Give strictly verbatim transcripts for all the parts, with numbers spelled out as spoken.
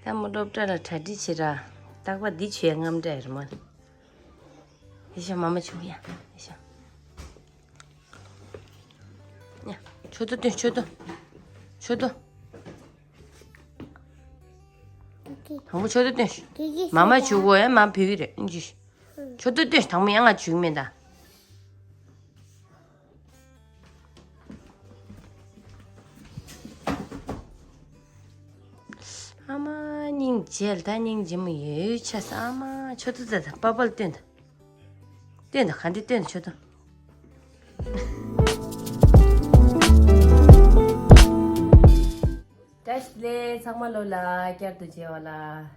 ད་མོ་སློབ་གྲྭ་ལ་གྲ་སྒྲིག་བྱེད་ར། རྟག་པར་འདི་བྱོས་ཡ་རྔམ་འདྲ་ཡེར་མོ། ཡེ་ཤ་མ་མ་བྱུག་ཡ། ཡེ་ཤ། ཡ། ཆོ་ཏོ་སྟོན། ཆོ་ཏོ། ཆོ་ཏོ། དང་པོ་ཆོ་ཏོ་སྟོན། མ་མ་བྱུག་གོ་ཡ་མ་བུད་ཀྱི་རེད། ཨིན་ཇི། ཆོ་ཏོ་སྟོན། དང་པོ་ཡ་ང་བྱུག་མེད་ད། ཨ་མ་སྙིང་རྗེ་ལ་ད་སྙིང་རྗེ་མོ་ཡོད་ཆ་ས། ཨ་མ་ཆོ་ཏོ་ད་ད་པ་པ་ལ་སྟོན་ད། སྟོན་ད་ག་འདྲ་སྟོན་ད་ཆོ་ཏོ། བཀྲ་ཤིས་བདེ་ལེགས་ཚང་མ་ལོ་ལ་བསྐྱར་དུ་མཇལ་བ་ལ།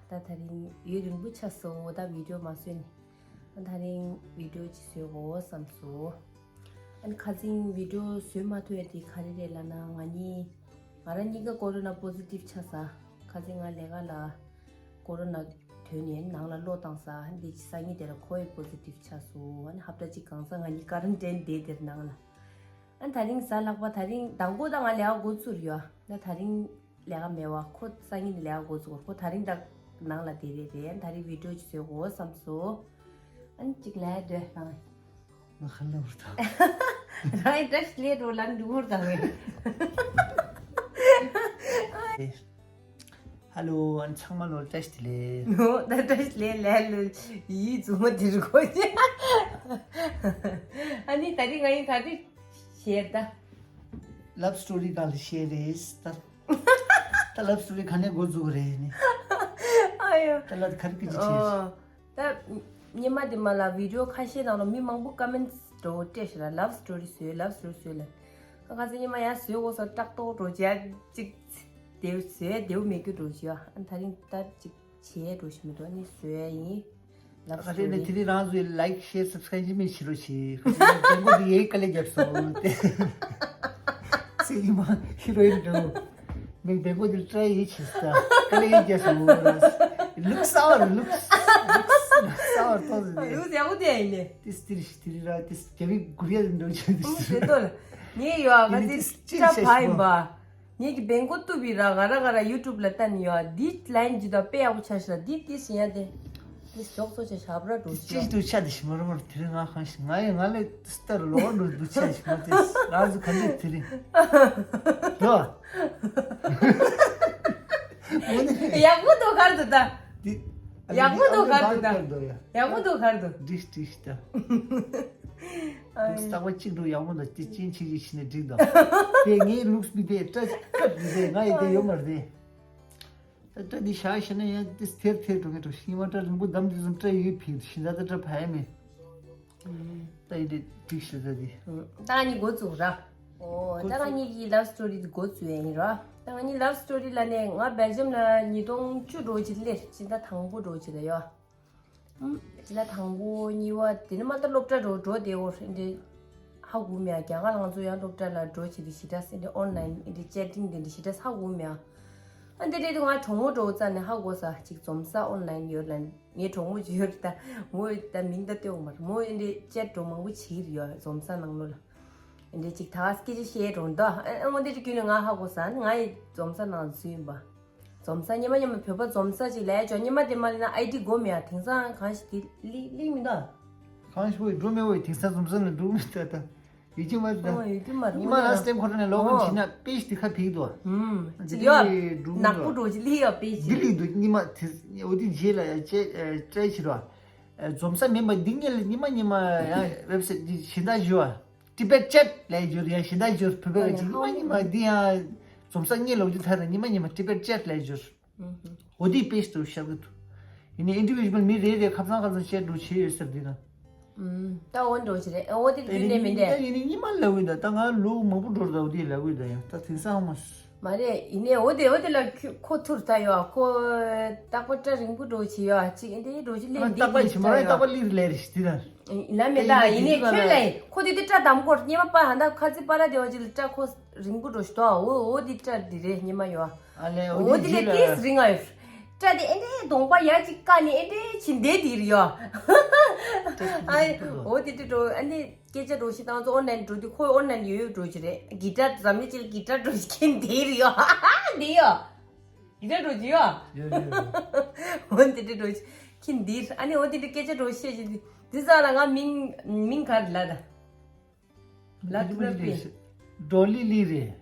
ད་ད་རིང་ཡུན་རིང་པོ་ཆགས་སོང་ད་བི་ཌིའོ་མ་བཟོས་ནས། ད་རིང་བི་ཌིའོ་ཅིག་བཟོས་གོ་བསམ་སོང་། ཨ་ནི་ཁ་སང་བི་ཌིའོ་བཟོས་མ་ཐུབ་ཡ་དེ་ག་རེ་རེད་ལབ་ན། ང་གཉིས་ང་རང་གཉིས་ཀ་ཀོ་རོ་ན་པོ་ཟི་ཊིབ་ཆགས་ས། ཁ་སང་ང་ལས་ཀ་ལ་ཀོ་རོ་ན་ཐོན་ནས་ནང་ལ་གློག་བཏང་ས། འདི་སང་ཉིན་དེ་ལ་ཁོ་ཡི་པོ་ཟི་ཊིབ་ཆགས་སོང་། ཨ་ནི་ཧབ་ཏ་གཅིག་གང་ས་ང་གཉིས་ཀ་རན་ཊེན་བསྡད་དེར་ནང་ལ། ཨ་ནི་ད་རིང་གཟའ་ལྷག་པ་ད་རིང་དང་པོ་ད་ང་ལས་ཀ་འགོ་ཚུགས་ཡོད། ད་ད་རིང་ལས་ཀ་མེད་བ། ཁོ་སང་ཉིན་ལས་ཀ་འགོ་ཚུགས། ཁོ་ད་རིང་ད་ནང་ལ་བསྡད་རེད་རེད། ད་རིང་བི་ཌིའོ་ཅིག་བཟོས་གོ་བསམ་སོང་། ཨ་ནི་ཅིག་ལས་སྡོད་རང་། ང་ཧ་ལ་བར་དང་། རང་ཡི་བཀྲ་ཤིས་བདེ་ལེགས་འགྲོ་ལ་འགྲོ་བར་དང་། ཧ་ལོ། ཨ་ནི་ཚང་མ་ལོ་བཀྲ་ཤིས་བདེ་ལེགས། ནོ་ད་བཀྲ་ཤིས་བདེ་ལེགས་ལོ། ཡིད་འཛུམ་མ་དེ་རུ་གོ། ཨ་ནི་ད་རིང་ང་ཡིན་ག་དུས་བྱས་ད། ལབ་སི་ཊོ་རི་ག་ལ་བཤད་རེད་ད། ད་ལབ་སི་ཊོ་རི་ག་ནས་འགོ་འཛུགས་རེད་ནི། ཨ་ཡོ། ད་ལབ་ག་རེ་སྐད་ཆ་བཤད། ཨོ། ད་ཉི་མ་དེ་མ་ལ་བི་ཌིའོ་ཁ་ཤས་ནང་ལ་མི་མང་པོ་ཀ་མེན་ཊི་འགྲོ་སྤྲད་ཤག་ར། ལབ་སི་ཊོ་རི་བཟོས། ལབ་སི་ཊོ་རི་བཟོས་ལབ། ཁ་ཁ་ཚ་ཉི་མ་ཡང་བཟོས་འོ་ས་སྐྲག་ཏོག་འགྲོ་བྱས་ཅིག་དེའུ་བཟོས་དེའུ་མེད་རྒྱུ་འགྲོ་བྱས། ཨ་ད་རིང་ད་ཅིག་བྱས་འགྲོ་ཞིག་མི་འདུག་ཨ་ནི་བཟོས་ཡིན། ལབ་ཨ་རེ་ནས་དེ་རིང་རང་ཚོའི་ལའིཀ་ཤེར་སབ་སི་ཀ་རའིབ་ཅི་མེད་བྱེད་རོགས་བྱེད། ཁོ་ཚོའི་མིང་བེང་གོ་དེ་ཡའི་དཀའ་ལས་བརྒྱབ་སོང་སྟེ། ཚེ་ཉི་མ་ཧི་རོ་ཡིན་འགྲོ། མིང་བེང་གོ་དེ་ཏྲའི་ཡེ་བྱེད་ས་དཀའ་ལས་ཡེ་བརྒྱབ་སོང་། ལུག་སའོར་ལུག་ལུག་སའོར་ཏོག་ཟེར་ནས། ལུག་ཡག་པོ་དེ་ཡིན་ནས། ཏིས་ཏིར་ཤི་ཏིར་ར་ཏིས་རྒྱ་མི་གུ་ར་ཡ་འགྲོ་བྱེད་དུ་ཨུ་ཟེར་དོ་ལ། ངས་ཡོད་ཨ་ག་ཚེ་ཅི་ཅི་ཅ་བྱེད་ཕ་ཡིན་པ། ངེད་ཀྱི་བེང་གོ་གཏུབ་པའི་ར་ག་ར་ག་ར་ཡུ་ཊུབ་ལ་བལྟ་ནི་ཡོད། འདི་ལན་ཇི་དང་དཔེ་ཡག་པོ་ཆ་ཤ་འདི་ཏིས་ཡ་དེ། ཏིས་ཞོག་ཚོ་ཆ་ཞབས་ར་འགྲོ་ཅི་ཅི་ཏུ་ཆ་དེ་ཤི་མ་ར་མ་ར་དེ་རིང་ང་ཁང་ཤི་ང་ཡི་ང་ལས་སྟར་ལོ་འགྲོ་དུ་ཆ་ཤི་མ་ཏིས་རང་ཚོ་ག་འདྲ་དེ་རིང་ལོ། ཡག་པོ་འདུག་གར་དུ་ད། འདི་ཡག་པོ་འདུག་གར་དུ་ད། ཡག་པོ་འདུག་གར་དུ། འགྲིག་འགྲིག་ད། ལུགས་ལྟ་བ་གཅིག་འགྲོ་ཡག་མོ་འདུག་དེ་ཅན་ཆེ་ཆེ་ཕྱིན་ནས་འགྲིག་འདུག་དེ་ངའི་ལུགས་མི་དེ་སྐྲ་སྐྲ་འདི་རེད། ང་ཡི་དེ་ཡོད་མ་རེད། ད་སྐྲ་འདི་བཞག་ཤེ་ན་ཡང་དེ་ཐེར་ཐེར་འགྲོ་ངེས་འགྲོ་ཤི་མ་སྐྲ་རིང་པོ་བསྡམས་དུས་ཙམ་སྐྲ་ཡོད་ཕིག་ཤི་ད་ད་སྐྲ་བ་ཡ་མེད། ད་ཡི་དེ་འགྲིག་ཤི་ད་དེ། ད་ང་གཉིས་འགོ་བཙུགས་ར། ཨོ་ད་ང་གཉིས་ཀྱི་ལབ་སི་ཊོ་རི་འགོ་བཙུགས་ཡ་ཡིན་ར། ད་ང་གཉིས་ལབ་སི་ཊོ་རི་ལ་ནས་ང་སྦེལ་ཇམ་ལ་ཉིས་སྟོང་བཅུ་འགྲོ་ཅིག་སླེབས་ཅི་ད་དང་པོ་འགྲོ་ཅིག་ལ་ཡོད། ཨུམ། དེ་ལ་དང་པོ་གཉིས་པ་དེ་ནི་མ་ད་སློབ་གྲྭ་འགྲོ་འགྲོ་དེ་འོ་འདི་ཧ་གོ་མེད་ཨ། རྒྱ་གར་ང་ཚོ་ཡང་སློབ་གྲྭ་ལ་འགྲོ་བྱེད་དེ་ཞེ་དྲག་སེ་འདི་ཨོན་ལན་འདི་ཅེ་ཊིང་དེ་འདི་ཞེ་དྲག་ཧ་གོ་མེད་ཨ། ཨ་འདི་འདྲའི་དུ་ང་གྲོགས་མོ་འགྲོ་རྩ་ནས་ཧ་གོ་ས་ཅིག་འཛོམས་ས་ཨོན་ལན་ཡོད་ལ་ངའི་གྲོགས་མོ་ཅིག་ཡོད་རེད་ད། མོ་ད་མིང་ད་སྟོན་མ་རེད། མོ་འདི་ཅེ་ཊི་འགྲོ་མང་པོ་བྱེད་ཀྱི་ཡོད་འཛོམས་ས་ནང་ལོ་ལ། འདི་ཅིག་ད་སྐད་ཆ་བཤད་འགྲོ་འདུག་ཨ་འོ་འདི་ཅིག་ཁྱོད་ནས་ང་ཧ་གོ་ས་ནི་ང་ཡི་འཛོམས་ས་ནང་ཚུད་ཡིན་པ། འཛོམས་ས་ཉི་མ་ཉི་མ་བོད་པ་འཛོམས་ས་ཅིག་ལས་ཅོ་ཉི་མ་དེ་མ་ལས་ན་ཨའི་ཌི་སྒོ་མེད་ཨ། དེང་སང་གང་ཞིག་དེ་ལི་ལི་མི་འདུག་གང་ཞིག་བོད་འགྲོ་མེད་བོད་དེང་སང་འཛོམས་ས་ལ་འགྲོ་མི་འདུག་ད་ཡིད་ཀྱི་མ་ད་ཨོ་ཡོད་རྒྱུ་མ་རེད། ཉི་མ་ལ་སྟེང་ཁོ་ར་ནས་ལོག་གོ་ཨོ་ཕྱིན་ན་པེ་ཞིག་དེ་ཁ་ཕིག་འདུག་ཨུམ་ཅིག་ཡོད་ནག་པོ་འགྲོ་ཅིག་ལི་ཡོད་པེ་ཞིག་འདི་ལི་འདུག་ཉི་མ་དེ་འོ་དེ་རྗེས་ལ་ཡ་ཅེ་ཏྲའི་ཕྱིར་བ་འཛོམས་ས་མིན་པ་འདི་ངེད་ལ་ཉི་མ་ཉི་མ་ཡ་ཝེབ་སའིཊ་འདི་ཞིག་ད་ཞུ་བ། ཊི་བེཊ་ཅེཊ་ལབ་ཡ་ཅིག་ཡོད་རེད་ཡ། ཞེ་དྲག་ཅིག་ཡོད་རེད། བོད་པའི་ཅིག་ཉི་མ་ཉི་མ་འདི་ཡང་འཛོམས་ས་ངེད་ལོག་རྒྱུ་ཐ་ར་ཉི་མ་ཉི་མ་ཊི་བེཊ་ཅེཊ་ལབ་ཡ་ཅིག་ཡོད་རེད། འོ་དེའི་པེ་ཞིག་ཏུ་ཤར་གི་འདུག་ཡིན་ནའི་ཨིན་ཌི་བི་ཇུ་ཨལ་མི་རེ་རེ་ཁ་སང་ཁ་སང་ཅེཊ་འགྲོ་བྱས་ཡོད་ཟེར་འདི་ན། ད་འོ་འགྲོ་ཅི་རེད། འོ་དེ་རྒྱུན་ནས་མི་འདྲ། ད་ཡིན་ནའི་ཉི་མ་ལབ་གི་འདུག་ད་ང་ལོ་མང་པོ་འགྲོ་རེད། ད་འོ་དེ་ལབ་གི་འདུག་ཡང་ད་དེང་སང་མ། མ་རེད། ཡིན་ནའི་འོ་དེ་འོ་དེ་ལ་ཁོ་ཐུར་ད་ཡོད་ཁོ། རྟག་པར་སྐྲ་རིང་པོ་འགྲོ་བྱེད་ཡོད་ཅིག་ཨེ་འདྲའི་འགྲོ་ཅི་ལས་འདི་རྟག་པར་གི་བྱེད་མ་རེད། རྟག་པར་ལིར་ལས་རེད་ཤི་དེ་ན། ལ་མེད་ད་ཡིན་ནའི་ཁྱོད་ལ་ཁོ་དེ་དེ་སྐྲ་དམ་སྐོར་སྙེ་མ་པ་ཧ་ད་ཁ་ཚི་པ་ལ་དེ་བ་ཅིག་ལ་སྐྲ་ཁོ་རིང་པོ་འགྲོ་ཤི་དོ་འོ་འོ་དེ་སྐྲ་དེ་རེད་སྙེ་མ་ཡོད། ཨ་ལས་འོ་འོ་དེ་དེ་ལས་ལས་ཀིས་རིང་ཨ་ཡོད། སྐྲ་དེ་ཨེ་འདྲའི་གདོང་པ་ཡ་ཅིག་ཀ་ནི་ཨེ་འདྲའི་ཕྱིན་དེ་དེ་རེད་ཡོད། ཨ་འོ་དེ་དེ་འགྲོ་ཨ་ནི། སྐད་ཆ་འགྲོ་ཞིག་བཏང་ཚོ་ཨོན་ལན་འགྲོ་དུས་ཁོ་ཨོན་ལན་ཡོད་ཡོད་འགྲོ་ཞིག་རེད། གི་ཊར་འཛམ་གླིང་སྤྱི་ལ་གི་ཊར་འགྲོ་ཞིག་མཁན་དེ་རེད་ཡོད། དེ་ཡོད། འདྲ་འགྲོ་གི་ཡོད། ཡོད་ཡོད། འོ་འདི་འདྲ་འགྲོ་གི། ཁྱི་འདིར་ཨ་ནི་འོ་འདི་འདྲ་སྐད་ཆ་འགྲོ་བཤད་ཀྱི་འདི་འདི་ཙང་ལ་ང་མིང་མིང་ག་རེ་ལབ་ད། ལབ་ཐུབ་ན་དཔེ། ཌོ་ལི་ལི་རེད།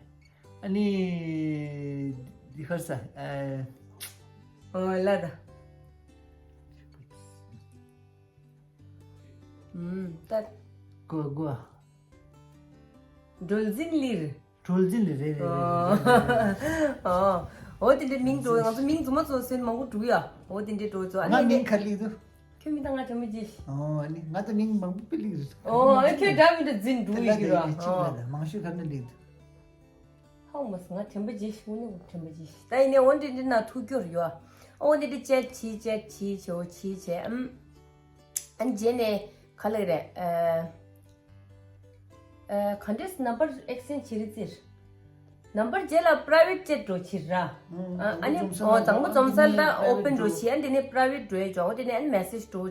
ཨ་ནི་འདི་ཁར་ས་ཨ། འོ་ལབ་ད། ཨུམ་ད། གོ་གོ། སྒྲོལ་འཛིན་ལིར། སྒྲོལ་འཛིན་ལིར་རེད་རེད་རེད། ཨོ། འོ་དེ་འདྲའི་མིང་འགྲོ་ང་ཚོ་མིང་རྫུན་མ་ཚོ་སེམས་མང་པོ་འགྲོ་ཡ། འོ་དེ་འདྲའི་འགྲོ་ཚོ་ཨ་ནི་ང་མིང་ག་ལི་འདུག་ཁྱོད་མི་དང་ང་དྲན་པ་བརྗེད་ཤི། ཨོ་ཨ་ནི་ང་ད་མིང་མང་པོ་པི་ལི་རེད། ཨོ་ཨ་ཁྱོད་འདྲ་མི་འདྲ་འཛིན་འགྲོ་ཡི་ར། ཨོ་མང་ཤོས་ག་ནས་ལི་འདུག་ཧ་མ་སོང་ང་དྲན་པ་བརྗེད་ཤི། དངོས་གནས་དྲན་པ་བརྗེད་ཤི། ད་ཡིན་ནའི་འོ་འདྲ་འདྲ་ན་ཐུག་རྒྱུ་རེད་ཡ། འོ་འདྲ་འདྲ་ཅེ་ཆི་ཅེ་ཆི་ཆེ་འོ་ཆི་ཆེ་ཨམ། ཨ་ནི་རྗེས་ནས་ག་ལ་རེད། ཨ་ག་འདྲས་ནམ་བར་ཨེག་སི་ཆེན་ཇི་བྱེད་རེད་ཟེར། ནམ་བར་རྗེས་ལ་པ་རའི་ཝེ་ཊི་ཅེ་ཊི་འགྲོ་ཕྱིར་ར། ཨ་ནི་ཨོ་དང་པོ་འཛོམས་ས་ལ་ཨོ་པེན་འགྲོ་ཕྱིར། ཨ་ནི་དེ་ནས་པ་རའི་ཝེ་ཊི་འགྲོ་ཡས་འཇོག་དེ་ནས་ཨ་ནི་མེ་སེ་ཇི་འགྲོ་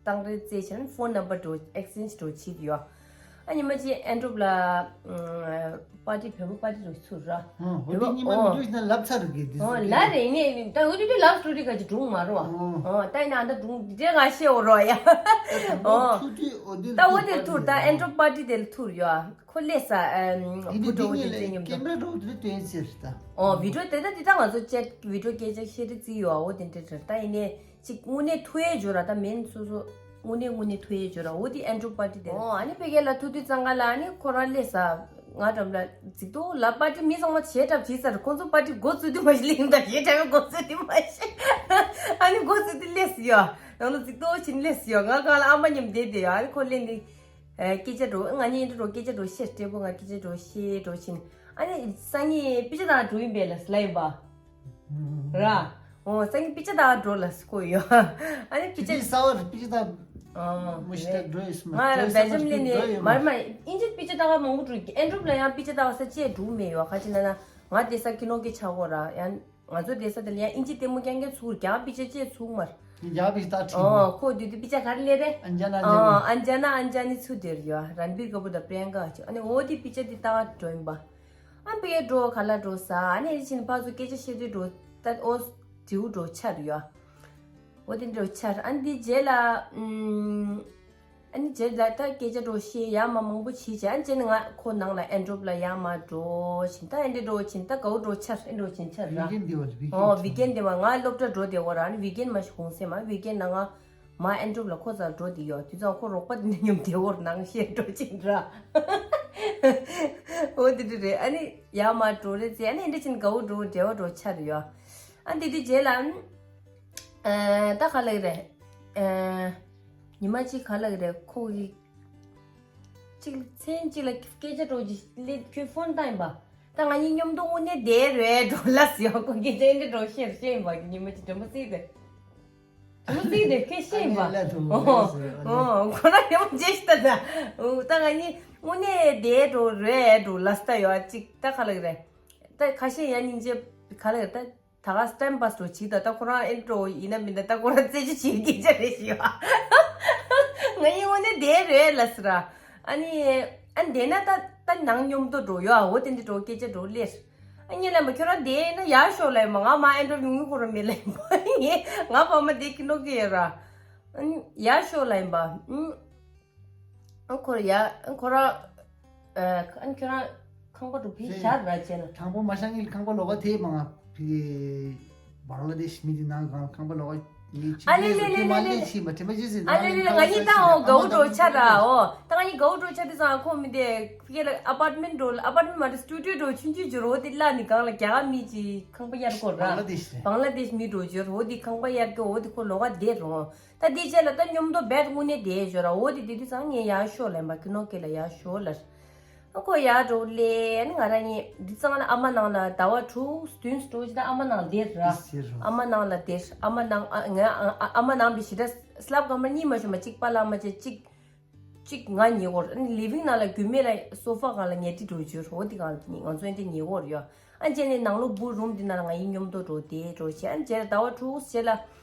བཏང་རེད་ཟེར་བྱས་ནས་ཕོན་ནམ་བར་འགྲོ་ཨེག་སི་ཆེན་ཇི་འགྲོ་ཕྱིར་ཡོད། ཨ་ཉི་མ་གཅིག་ཨན་ཌྲོབ་ལ་ཨ་པར་ཊི་བོད་པ་པར་ཊི་རུ་ཚུར་ར། ཨ་འོ་དེ་ཉི་མ་ཨོ་མི་འདུག་ན་ལབ་ཚར་གི་དེ་ཨོ་ཚོ་ལ་རེ་ནས་ད་འོ་དེ་དུས་ལབ་སི་ཊོ་རི་ག་ཅིག་སྒྲུང་མ་རོ། ཨོ་ཨོ་ད་ཡིན་ན་ཨ་ད་སྒྲུང་དེ་འདྲ་ང་ཤེས་འོ་རོ་ཡ། ཨོ་ཐུག་དུས་འོ་དེ་ད་འོ་དེ་ཐུར་ད་ཨན་ཌྲོབ་པར་ཊི་དེ་ལ་ཐུར་ཡོ། ཁོ་ལས་ས་ཨ་ཡིན་བུ་དེ་འགྲོ་འོ་དེ་ངས་ཅན་ཉམ་ཀེམ་ར་འགྲོ་དེ་སྟོན་ཟེར་ད། ཨོ་བི་ཌིའོ་དེ་ད་དེ་ད་ང་ཚོ་ཅེ་བི་ཌིའོ་སྐད་ཆ་བཤད་དེ་རྩི་ཡོ། འོ་དེ་འདྲ་ད་ཡིན་ནས། ཅིག་དངོས་གནས་ཐུག་ཡས་འཇོ་ར་ད་མེན་སོ་སོ། དངོས་གནས་དངོས་གནས་ཐུག་ཡས་འཇོ་ར་འོ་དེ་ཨན་ཌྲོབ་པར་ཊི་དེ། ཨོ་ཨ་ནི་ཕ་གི་ལ་ཐུག་དུས་ཙང་ག་ལ་ཨ་ནི་ཁོ་རང་སླེབས་ས། ང་འགྲམ་ལ་གཟིགས་ཏོ་ལ་པར་ཊི་མི་ཚང་མ་ཞེ་དྲག་བྱེད་ས་རེད། ཁོང་ཚོ་པར་ཊི་འགོ་བཙུགས་དུས་མ་ཤེས་ལིང་ད་ཞེ་དྲག་འགོ་བཙུགས་དུས་མ་ཤེས། ཨ་ནི་འགོ་བཙུགས་དུས་སླེབས་ཡོ། ནང་ལ་གཟིགས་ཏོ་ཕྱིན་སླེབས་ཡོ། ང་གང་ལ་ཨ་མ་མཉམ་བསྡད་དེ་ཡོ། ཨ་ནི་ཁོ་སླེབས་ནི་སྐད་ཆ་འགྲོ་ང་གཉིས་འགྲོ་སྐད་ཆ་འགྲོ་ཤེས་སྤྲད་པོ་ང་སྐད་ཆ་འགྲོ་ཤེས་འགྲོ་ཕྱིན། ཨ་ནི་སང་ཉིན་པི་ཅ་དང་འགྲོ་ཡིན་པས་ལ་སླ་ཡིན་པ། ར། ཨོ་སང་ཉིན་པི་ཅ་ད་འགྲོ་ལ་སྐོ་ཡོ། ཨ་ནི་པི་ཅ། པི་ཅ་ས་བར་པི་ཅ་ད། ཨོ་མུ་ཤི་ད་འགྲོ་ཡོད་སྨ། ང་ལ་བེལ་ཇམ་ལེ་ནི་མར་མ་ཨིན་ཇི་པི་ཅ་ད་མང་པོ་འགྲོ་ཨན་ཌྲོབ་ལ་ཡང་པི་ཅ་ད་ས་ཅེ་འགྲོ་མེ་ཡོ། ཁ་ཅི་ན་ན་ང་དེ་ས་ཀི་ནོ་ཀི་ཆ་གོ་ར་ཡང་ང་ཚོ་དེ་ས་དེ་ལ་ཡང་ཨིན་ཇི་ལྟད་མོ་རྐྱང་རྐྱང་ཚུགས་རྒྱ་པི་ཅ་ཅེ་ཚུགས་མར། རྒྱ་པི་ད་ཁྲིད། ཨོ་ཁོ་དུས་དུས་པི་ཅ་ག་རེ་ལེ་རེ། ཨན་ཇ་ན་ཨན་ཇ་ན། ཨོ་ཨན་ཇ་ན་ཨན་ཇ་ནི་ཚུ་དེར་ཡོ་རན་བིར་ཀ་པུར་ད་པྲེན་ཀ་ཅི་ཨ་ནི་འོ་དེ་པི་ཅ་དེ་ད་འགྲོ་ཡིན་པ། ཨ་ཕ་གིར་འགྲོ་ག་ལ་འགྲོ་ས་ཨ་ནི་ཕྱིན་ཕར་ཚུར་སྐད་ཆ་བཤད་དུས་འགྲོ་ད་ཨོ་དྲིའུ་འགྲོ་ཆར་ཡོ། འོ་དེ་འགྲོ་ཆར་ཨ་ནི་དེ་རྗེས་ལ་ཨུམ། ཨ་ནི་རྗེས་ལ་ད་སྐད་ཆ་འགྲོ་བཤད་ཡ་མ་མང་པོ་བྱིས་བྱས་ཨ་ནི་རྗེས་ནི་ང་ཁོ་ནང་ལ་ཨན་ཌྲོབ་ལ་ཡ་མ་འགྲོ་ཕྱིན་ད་ཨེ་འདྲ་འགྲོ་ཕྱིན་ད་གའུ་འགྲོ་ཆར་ཨེ་འགྲོ་ཕྱིན་ཆར་ར། ཝི་ཀེན་དེ་བ་ཝི་ཀེན་ཨོ་ཆ་ཝི་ཀེན་དེ་བ་ང་སློབ་གྲྭ་འགྲོ་དེ་འོ་ར་ཨ་ནི་ཝི་ཀེན་མ་ཞིག་གུང་སེ་མ་ཝི་ཀེན་ན་ང་། མ་ཨན་ཌྲོབ་ལ་ཁོ་ཚར་འགྲོ་དེ་ཡོད་དུས་ཙང་ཁོ་རོགས་པ་དེ་འདྲ་མཉམ་དེ་འོར་ནང་བཤད་འགྲོ་ཅིག་ར། འོ་དེ་འདྲ་རེད་ཨ་ནི་ཡར་མར་འགྲོ་རེད་ཟེར་ཨ་ནི་འདྲ་ཅིག་དགའ་བོ་འགྲོ་འབྲེལ་བ་འགྲོ་ཆར་ཡོད། ཨ་འདི་དུས་རྗེས་ལ་ཨ་ད་ག་ལ་གི་རེད། ཨ་ཉི་མ་གཅིག་ག་ལ་གི་རེད་ཁོ་གི་གཅིག་མཚན་གཅིག་ལ་སྐད་ཆ་འགྲོ་གི་ལེ་ཁྱོད་ཕོན་བཏང་ཡིན་པ། ད་ང་གཉིས་མཉམ་དུ་དངོས་གནས་བསྡད་རེད་འགྲོ་ལ་ཟེར་ཡོད་ཁོ་གི་དེ་འདྲ་འགྲོ་ཤེར་ཤེར་ཡིན་པ་ཉི་མ་གཅིག་དྲན་པ་སྲིད་དེ། དུ་སྲིད་དེ་ཁེ་ཤེས་ཡིན་པ། ཨ་ལས་ལས་ཐུབ་ཨོ་ཨོ་ཁོ་རང་ཡོང་རྗེས་ཤི་ད་ད། ཨོ་ད་ང་གཉིས་དངོས་གནས་བསྡད་འགྲོ་རེད་འགྲོ་ལ་ཟེར་ཡོད་ཅིག་ད་ག་ལ་གི་རེད། ད་ཁ་ཤས་ཡང་སྙིང་རྗེ་ག་ལ་གི་རེད་ད། ད་ག་སི་ཊེམ་པ་སི་འགྲོ་ཅིག་ད་ད་ཁོ་རང་ཨེ་འགྲོ་ཡིན་ན་མིན་ད་ད་ཁོ་རང་རྩེད་གཅོད་བྱེད་ཀྱི་ཅག་རེད་ཞུ་བ། ང་གཉིས་དངོས་གནས་བསྡད་རེད་ལ་ཟེར་ར། ཨ་ནི་ཨ་བསྡད་ན་ད་ད་ནང་སྙོམས་དོ་འགྲོ་ཡོད་ཨ་འོ་དེ་འདྲ་འགྲོ་སྐད་ཆ་འགྲོ་ལེར། ཨ་ཉེ་ལ་མ་ཁྱོད་རང་བསྡད་ན་ཡར་ཤོག་ལ་ཡིན་མ་ང་མ་ཨེ་འགྲོ་ཡོང་ཡོང་ཁོ་རང་མེད་ལ་ཡིན་པ་ངས་ང་ཕ་མ་བསྡད་ཀྱི་ནོ་གི་ཡོད་ར། ཨ་ནི་ཡར་ཤོག་ལ་ཡིན་པ། ཨ་ཁོ་ར་ཡ་ཨ་ཁོ་ར་ཨ་ཁྱོད་རང་ཁང་པ་འགྲོ་ཕི་ཤར་ར་བྱས་ན། དྲང་པོ་མ་ཤང་གི་ཁང་པ་ལོག་ག་དེ་མ་ང་ཕི་བང་ལ་དེ་ཤི་མི་དེ་ནང་གང་ཁང་པ་ལོག་ག་ངའི་ཆི་ཨ་ལེ་ལེ་ལེ་ལེ་ལེ་ལེ། ཨ་ལེ་ལེ་ལེ་ང་གཉིས་ད་འོ་དགའ་བོ་འགྲོ་ཆ་ར་འོ་ད་ང་གཉིས་དགའ་བོ་འགྲོ་ཆ་དེ་ཙང་ཁོ་མི་དེ་ཕི་ལ་ཨ་པར་ཊི་མེན་ཊི་འགྲོ་ཨ་པར་ཊི་མེན་ཊི་མ་རེད་སི་ཊུ་ཌི་ཡོ་འགྲོ་ཆུང་ཆུང་ཅིག་རོ་དེ་ལ་ནི་གང་ལ་རྒྱ་གར་མི་ཅིག་ཁང་པ་གཡར་གོ་ར། བང་ལ་དེ་ཤི་བང་ལ་དེ་ཤི་མི་འགྲོ་ཅིག་རོ་དེ་ཁང་པ་གཡར་གོ་འོ་དེ་ཁོ་ལོག་ག་བསྡད་རོ། ད་དེའི་རྗེས་ལ་ད་མཉམ་དུ་བེད་དངོས་གནས་བསྡད་ཞོར་ར་འོ་དེ་དེ་དུས་ཙང་ངས་ཡར་ཤོག་ལེན་པ་ཀི་ནོ་ཀེ་ལ་ཡར་ཤོག་ལ། ཨ་ཁོ་ཡར་འགྲོ་ལེ་ཨ་ནི་ང་རང་གཉིས་དེ་ཙང་ལ་ཨ་མ་ནང་ལ་ཟླ་བ་དྲུག་བདུན་འགྲོ་ཅི་ད་ཨ་མ་ནང་བསྡད་ར། ཨ་མ་ནང་ལ་བསྡད་ཨ་མ་ནང་ཨ་ང་ཨ་ཨ་མ་ནང་བི་ཞི་ད་སླབ་ཀ་མ་གཉིས་མ་ཞོ་མ་གཅིག་པ་ལ་མ་བྱེད་གཅིག་གཅིག་ང་ཉལ་གོ་ར་ཨ་ནི་ལི་ཝིང་ནང་ལ་རྒྱུ་མེད་ལ་སོ་ཕ་སྒང་ལ་ཉལ་ཏི་འགྲོ་རྒྱུ་རོ་དེ་སྒང་ལ་ང་ཚོ་ཨེ་འདྲ་ཉལ་གོ་ར་ཡོད། ཨ་རྗེས་ནས་ནང་ལོགས་བུ་རུམ་འདི་ནང་ལ་ང་ཡི་སྙོམས་དོ་འགྲོ་དེ་འགྲོ་བྱས་ཨ་རྗེས་ལ་ཟླ་བ་དྲུག་རྗེས་ལ།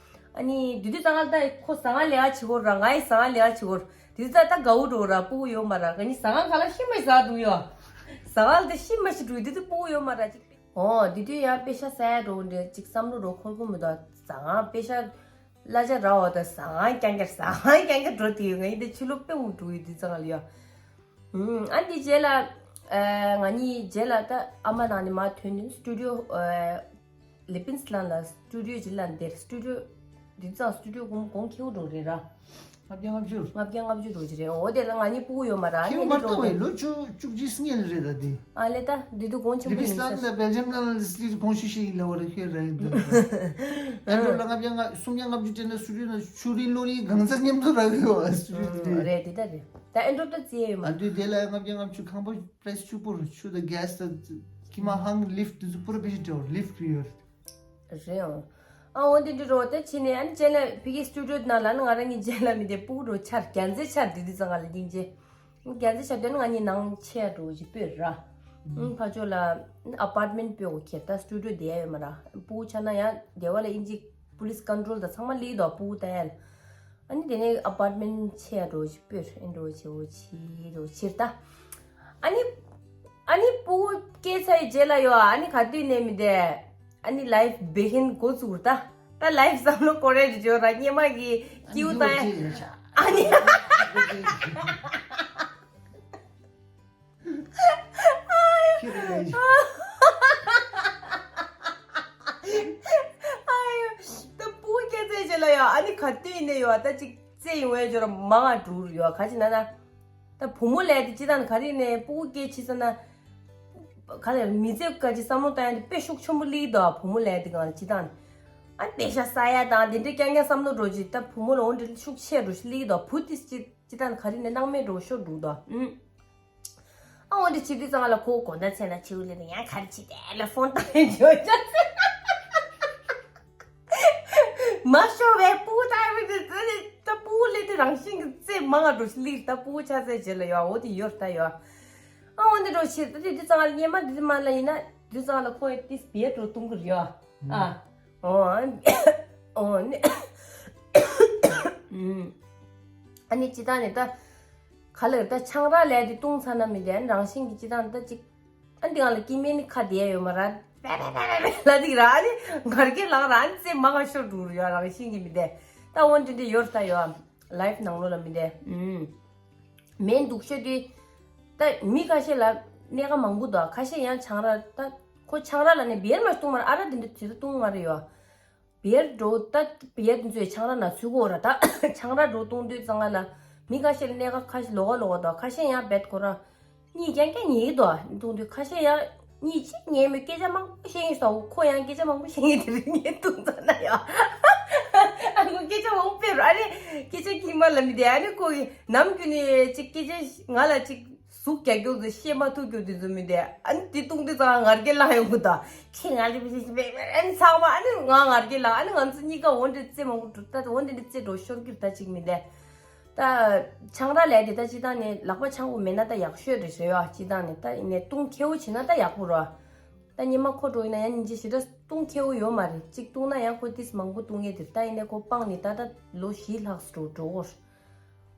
ཨ་ནི་དུས་དུས་ཙང་ལ་ད་ཁོ་ཟ་ང་ལས་ཀ་བྱེད་གོ་ར་ང་ཡི་ཟ་ང་ལས་ཀ་བྱེད་གོ་ར་དུས་ཙང་ད་དགའ་བོ་འགྲོ་ར་སྤུ་གུ་ཡོད་མ་ར་ག་ནི་ཟ་ང་ག་ལ་ཤི་མ་ཤི་ཟ་འདུག་ཡོད། ཟ་ང་ལ་ད་ཤི་མ་ཤི་འགྲོ་དུས་ད་སྤུ་གུ་ཡོད་མ་ར་ཅིག་ཨོ་དེ་དུས་ཡང་པེ་ཤ་ཟ་ཡ་འགྲོ་འདྲ་ཅིག་བསམ་བློ་འགྲོ་འཁོར་གོ་མི་འདུག་ཟ་ང་པེ་ཤ་གླ་ཆ་རག་འོ་ད་ཟ་ང་རྐྱང་རྐྱང་ཟ་ང་རྐྱང་རྐྱང་འགྲོ་དེ་ཡོད། ང་ཡིན་ད་ཕྱི་ལོགས་དཔེ་འུ་འགྲོ་ཡོད་དུས་ཙང་ལ་ཡོད། ཨ་འདི་རྗེས་ལ་ང་གཉིས་རྗེས་ལ་ད་ཨ་མ་ནང་ནས་མར་ཐོན་ནས་སི་ཊུ་ཌི་ཡོ་ལི་པིན་སི་ལན་ལ་སི་ཊུ་ཌི་ཡོ་ཅིག་ལ་འདིར་སི་ཊུ་ཌི་ཡོ་འདི་ཙང་སི་ཊུ་ཌི་ཡོ་གོང་གོང་ཁེའུ་འགྲོ་རེད་ར། ལྔ་བརྒྱ་ལྔ་བཅུ། ལྔ་བརྒྱ་ལྔ་བཅུ་འགྲོ་གི་རེད། འོ་དེ་ལ་ང་གཉིས་སྤུ་གུ་ཡོད་མ་ར་ཁྱེད་ཨ་ནི་མར་འགྲོ་བཏང་བའི་གི་ལོ་བཅུ་བཅུ་གཅིག་སྔོན་རེད་ད་དེ། ཨ་ལེ་ད་འདི་དུ་གོང་ཆེན་པོ་ཡིན་ས། ལ་སྦེལ་ཇམ་ནང་ལ་སི་ཊི་གོང་ཞུ་ཞིག་ཡིན་ལ་བ་ར་ཁྱེད་ར་ཡིན་ད། ཨེ་འགྲོ་ལ་ལྔ་བརྒྱ་ལྔ་སུམ་བརྒྱ་ལྔ་བཅུ་སྤྲད་ན་སུ་རི་ན་ཆུ་རི་ལོ་རི་གང་ཚ་མཉམ་དུ་རག་གི་ཡོད་ཨ་སུ་རི་དེ། རེད་དེ་ད་རེད། ད་ཨེ་འགྲོ་ད་རྩིས་ཡོད་མ། ཨ་དུས་དེ་ལ་ལྔ་བརྒྱ་ལྔ་བཅུ་ཁང་པ་པྲེས་ཆུ་པོ་རུ་ཆུ་ད་གེ་སི་ད་ཁྱི་མ་ཧང་ལིཕ་དུ་ཚུ་པུ་ར་བེ་ཤི་འགྲོ་ལིཕ་རི་ཡོད། རེད་འོང་། ཨ་འོ་འདི་འདྲི་རོ་ད་ཕྱི་ནས་ཨ་ནི་རྗེས་ལ་ཕི་གི་སི་ཊུ་ཌི་ཡོ་ནང་ལ་ནི་ང་རང་གཉིས་རྗེས་ལ་མི་དེ་སྤུ་གུ་འགྲོ་ཆར་རྒྱ་མཚོའི་ཆར་དུས་དུས་ཙང་ང་ལ་སྙིང་རྗེ། རྒྱ་མཚོའི་ཆར་དུས་ནི་ང་གཉིས་ནང་ཆས་འགྲོ་ཅིག་སྤོས་ར། ཨུམ་ཕ་ཇོ་ལ་ཨ་པར་ཊི་མེན་ཊི་སྤོས་འོ་ཁྱེར་ད་སི་ཊུ་ཌི་ཡོ་དེ་ཡ་ཡོད་མ་ར། སྤུ་གུ་ཆ་ན་ཡང་དེ་བ་ལ་ཨིན་ཇི་པུ་ལིས་ཀོན་ཊོལ་དང་ཚང་མ་ལི་དོ་སྤུ་གུ་ད་ཡ་ལ། ཨ་ནི་དེ་ནས་ཨ་པར་ཊི་མེན་ཊི་ཆས་འགྲོ་ཅིག་སྤོས་ཨེ་འགྲོ་ཅིག་འོ་ཅིག་འགྲོ་ཅིག་ད། ཨ་ནི་ཨ་ནི་སྤུ་གུ་སྐྱེས་ཚར་རྗེས་ལ་ཡོད་ཨ་ནི་ག་དུས་ནས་མི་དེ། ཨ་ནི་ལའིཕ་བེ་ཧིན་འགོ་བཙུགས་ད། ད་ལའིཕ་བསམ་བློ་སྐོར་རེ་བརྗོད་ར་སྙེ་མ་གི་ཀིའུ་ད། ཨ་ནི། ཁྱེད་རེ་ལས་ད་སྤུ་གུ་སྐྱེས་ཚར་རྗེས་ལ་ཡོད་ཨ་ནི་ག་དུས་ནས་ཡོད་ད་ཅིག་རྩེ་ཡོང་བའི་འབྱོར་མང་ང་འགྲུར་ཡོད་ག་ཅི་ན་ན། ད་བུ་མོ་ལས་དེ་ཅི་ད་ན་ག་རེ་ནས་སྤུ་གུ་སྐྱེས་ཕྱི་ས་ན། ག་ལེར་མི་ཚེ་ག་ཅི་བསམ་བློ་བཏང་ཡ་དེ་དཔེ་ཤུགས་ཆེན་པོ་སླེབས་འདུག་བུ་མོ་ལས་དེ་གང་ཅི་དང་། ཨ་པེ་ཤ་ཟ་ཡ་དང་དེ་འདྲའི་རྐྱང་རྐྱང་བསམ་བློ་འགྲོ་ཅི་ད་བུ་མོ་ལ་འོ་འདྲ་ཤུགས་ཆེ་འགྲོ་ཞིག་སླེབས་འདུག་བུ་དེ་ཅི་ཅི་ད་ག་རེ་ནས་སྣང་མེད་འགྲོ་ཤོར་འདུག་དོ། ཨུམ། ཨ་འོ་འདྲ་བྱེད་དུས་ཙང་ལ་ཁོ་དགོང་དག་མཚན་ལ་ཆེའུ་ལེ་ནས་ཡང་ག་རེ་བྱེད་དེ་ལ་ཕོན་བཏང་ཡོད་ཅག་མ་ཤོར་བའི་སྤུ་གུ་ལྟ་བུ་དེ་ད་ནི་ད་སྤུ་གུ་ལས་དེ་རང་བཞིན་གྱི་རྩེ་མང་ང་འགྲོ་ཞིག་སླེབས་ད་སྤུ་གུ་ཆགས་ཚད་བྱེད་ལ་ཡོད་འོ་དེ་ཡོད་ད་ཡོད། ཨ་འོ་འདི་འགྲོ་ཕྱིར་ད་དེ་དུས་ཙང་ལ་སྙེ་མ་འདི་དུས་མ་ལ་ཡིན་ན་དུས་ཙང་ལ་ཁོ་ཡི་ཏིས་བེད་འགྲོ་གཏོང་གི་རེད་ཡོད་ཨ། ཨོ་ཨོ་ནི་ཨ་ནི་ཅི་ད་ནི་ད་ག་ལེར་ད་ཆང་རག་ལས་དེ་བཏུང་ཚར་ན་མི་དེ་ཨ་ནི་རང་བཞིན་གྱི་ཅི་ད་ནི་ད་ཅིག་ཨ་འདི་ང་ལ་སྐྱེ་དམན་ནི་ཁ་བསྡད་ཡོད་མ་ར། པེ་པེ་པེ་པེ་ལ་འདི་ར་ཨ་ནི་ངར་སྐད་ལངས་ར་ཨ་ནི་རྩེ་མ་ག་ཤོར་འགྲོ་རུ་ཡོད་རང་བཞིན་གྱི་མི་དེ། ད་འོ་འདི་འདི་ཡོད་ད་ཡོད་ཨ། ལའིཕ་ནང་ལོགས་ལ་མི་དེ། ཨུམ། མེན་སྡུག་ཤོས་དེ། ད་མི་ཁ་ཤས་ལ་གནད་ཀ་མང་པོ་འདུག་ཁ་ཤས་ཡང་ཆང་རག་ད་ཁོ་ཆང་རག་ལ་ནི་བེར་མ་བཏུང་མ་ར་ཨ་ར་འདི་འདི་དེ་ད་བཏུང་མ་རེ་ཡོད། བེར་འགྲོ་ད་བེར་འདི་ཚོས་ཆང་རག་ན་ཚུད་གོ་ར་ད་ཆང་རག་འགྲོ་བཏུང་དུས་ཙང་ང་ལ་མི་ཁ་ཤས་ལ་གནད་ཀ་ཁ་ཤས་ལོག་ག་ལོག་ག་འདུག་ཁ་ཤས་ཡང་བེད་ཁོ་ར། གཉིད་རྐྱང་རྐྱང་ཉལ་གི་འདུག་ཨ། འདུག་འདུག་ཁ་ཤས་ཡང་གཉིད་ཅིག་ཉལ་མོད་སྐད་ཆ་མང་པོ་བཤད་ངེས་སོ། ཁོ་ཡང་སྐད་ཆ་མང་པོ་བཤད་ངེས་དེ་རིང་ངས་འདུག་ཙམ་ན་ཡ། ཨ་ཁོ་སྐད་ཆ་མང་པོ་སྤེལ་རོགས་ཨ་ནི་སྐད་ཆ་ཁྱིམ་པ་ལ་མི་བདེ་ཨ་ནི་ཁོ་གི་ནམ་རྒྱུན་ནས་ཅིག་སྐད་ཆ་ང་ལ་ཅིག་ཟུག་རྒྱག་རྒྱུ་དེ་བཤད་མ་ཐུབ་རྒྱུ་དེ་ཚོ་མི་བདེ་ཨ་ནི་དེ་བཏུང་དུས་ཙང་ང་ངར་སྐད་ལངས་ཡོང་གི་འདུག་ཁྱེད་ང་ལ་བཤད་བཤད་ཨ་ནི་ཚང་མ་ཨ་ནི་ང་ངར་སྐད་ལངས་ཨ་ནི་ང་ཚོ་གཉིས་ཀ་འོ་འདྲ་རྩེ་མང་པོ་འགྲོ་ད་འོ་འདྲ་འདྲ་རྩེ་འགྲོ་ཤོར་གྱི་རེད་ད་ཅིག་མི་བདེ། ད་ཆང་རག་ལས་དེ་ད་སྤྱིར་བཏང་ནས་ལག་པ་འཆང་དགོས་མེད་ན་ད་ཡག་ཤོས་རེད་ཟེར་ཡོད། སྤྱིར་བཏང་ནས་ད་ཡིན་ནས་བཏུང་ཁེ་པོ་བྱེད་ན་ད་ཡག་པོ་རེད། ད་སྙེ་མ་ཁོ་འགྲོ་ཡིན་ན་ཡང་སྙིང་རྗེ་ཞེ་དྲག་བཏུང་ཁེ་པོ་ཡོད་མ་རེད། གཅིག་བཏུང་ན་ཡང་ཁོ་ཏིས་མང་པོ་བཏུང་ངེས་དེ་ད་ཡིན་ནས་ཁོ་སྤངས་ནས་ད་ད་ལོ་བཞི་ལྷག་ཙམ་འགྲོ་འགྲོ་གོ།